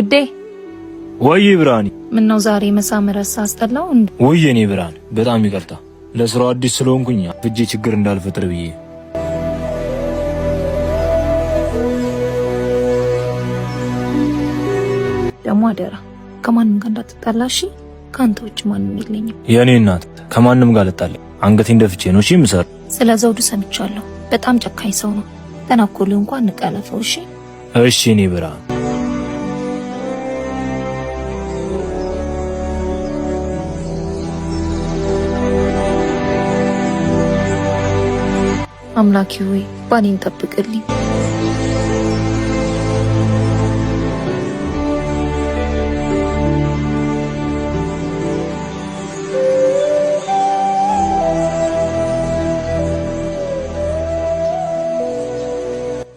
ውዴ። ወይ ብርሃኔ። ምነው ዛሬ መሳም ረሳ? አስጠላው እንዴ? ውይ የኔ ብርሃን፣ በጣም ይቅርታ። ለስራው አዲስ ስለሆንኩኝ ፍጄ ችግር እንዳልፈጥር ብዬ። ደግሞ አደራ ከማንም ጋር እንዳትጣላ እሺ? ከአንተ ውጭ ማንም የለኝም። የኔ እናት፣ ከማንም ጋር ልጣላ? አንገቴን ደፍቼ ነው እሺ የምሰራው። ስለ ዘውዱ ሰምቻለሁ። በጣም ጨካኝ ሰው ነው። ተናኮልህ እንኳን እንቀለፈው እሺ? እሺ የኔ ብርሃን። አምላኬ ሆይ ባሌን ጠብቅልኝ።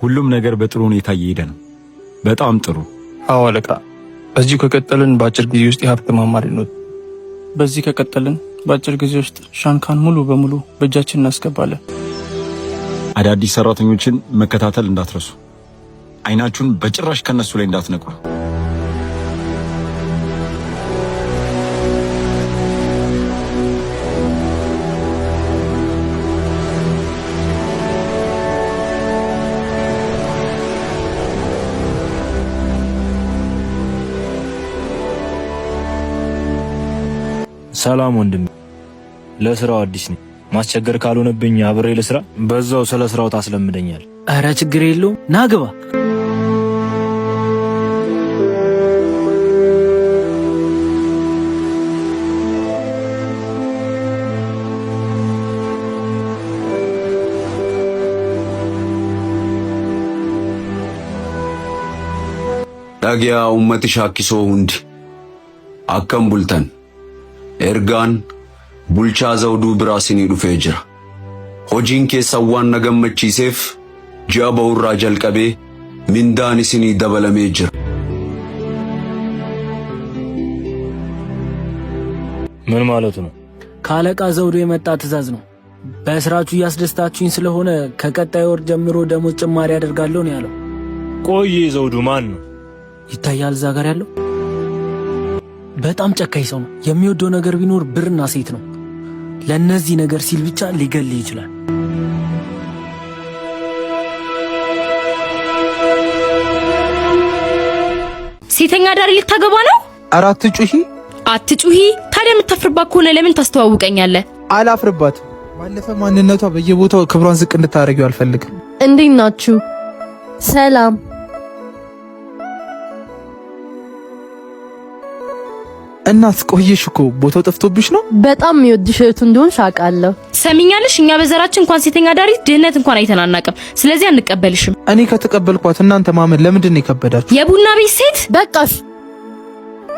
ሁሉም ነገር በጥሩ ሁኔታ እየሄደ ነው። በጣም ጥሩ። አዎ አለቃ፣ በዚሁ ከቀጠልን በአጭር ጊዜ ውስጥ የሀብት ማማ ላይ እንወጣለን። በዚህ ከቀጠልን በአጭር ጊዜ ውስጥ ሻንካን ሙሉ በሙሉ በእጃችን እናስገባለን። አዳዲስ ሰራተኞችን መከታተል እንዳትረሱ። አይናችሁን በጭራሽ ከነሱ ላይ እንዳትነቅሉ። ሰላም ወንድሜ፣ ለስራው አዲስ ነኝ። ማስቸገር ካልሆነብኝ አብሬ ልስራ። በዛው ስለ ስራው ታስለምደኛል። ኧረ ችግር የለውም፣ ና ግባ። Dhagiyaa uummati shaakkisoo hundi akkam bultan? Ergaan bulchaa Zawduu biraa isinii dhufee jira. Hojiin keessan waan na gammachiiseef ji'a ba'urraa jalqabee mindaan isinii dabalamee jira. ምን ማለቱ ነው? ከአለቃ ዘውዱ የመጣ ትዕዛዝ ነው። በስራችሁ እያስደስታችሁኝ ስለሆነ ከቀጣይ ወር ጀምሮ ደሞዝ ጭማሪ አደርጋለሁ ነው ያለው። ቆይ ዘውዱ ማን ነው? ይታያል እዛ ጋር ያለው በጣም ጨካኝ ሰው ነው። የሚወደው ነገር ቢኖር ብርና ሴት ነው። ለእነዚህ ነገር ሲል ብቻ ሊገል ይችላል። ሴተኛ አዳሪ ልታገባ ነው? ኧረ አትጩሂ። አትጩሂ። ታዲያ የምታፍርባት ከሆነ ለምን ታስተዋውቀኛለህ? አላፍርባትም። ባለፈ ማንነቷ በየቦታው ክብሯን ዝቅ እንድታደርጊው አልፈልግም። እንዴት ናችሁ? ሰላም። እናት ቆየሽ እኮ፣ ቦታው ጠፍቶብሽ ነው። በጣም የሚወድሽ እህቱ እንደሆንሽ አውቃለሁ። ሰሚኛለሽ? እኛ በዘራችን እንኳን ሴተኛ አዳሪ ድህነት እንኳን አይተን አናውቅም። ስለዚህ አንቀበልሽም። እኔ ከተቀበልኳት እናንተ ማመን ለምንድን ነው የከበዳችሁ? የቡና ቤት ሴት። በቃሽ።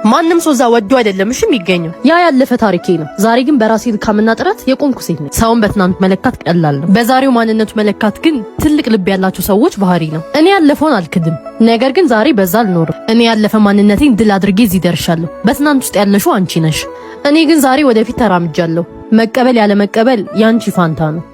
ማንም ሰው እዛ ወዶ አይደለም እሺ የሚገኘው። ያ ያለፈ ታሪኬ ነው። ዛሬ ግን በራሴ ድካምና ጥረት የቆምኩ ሴት ነኝ። ሰውን በትናንት መለካት ቀላል ነው። በዛሬው ማንነቱ መለካት ግን ትልቅ ልብ ያላቸው ሰዎች ባህሪ ነው። እኔ ያለፈውን አልክድም፣ ነገር ግን ዛሬ በዛ አልኖርም። እኔ ያለፈ ማንነቴን ድል አድርጌ እዚህ ደርሻለሁ። በትናንት ውስጥ ያለሽው አንቺ ነሽ። እኔ ግን ዛሬ ወደፊት ተራምጃለሁ። መቀበል ያለ መቀበል ያንቺ ፋንታ ነው።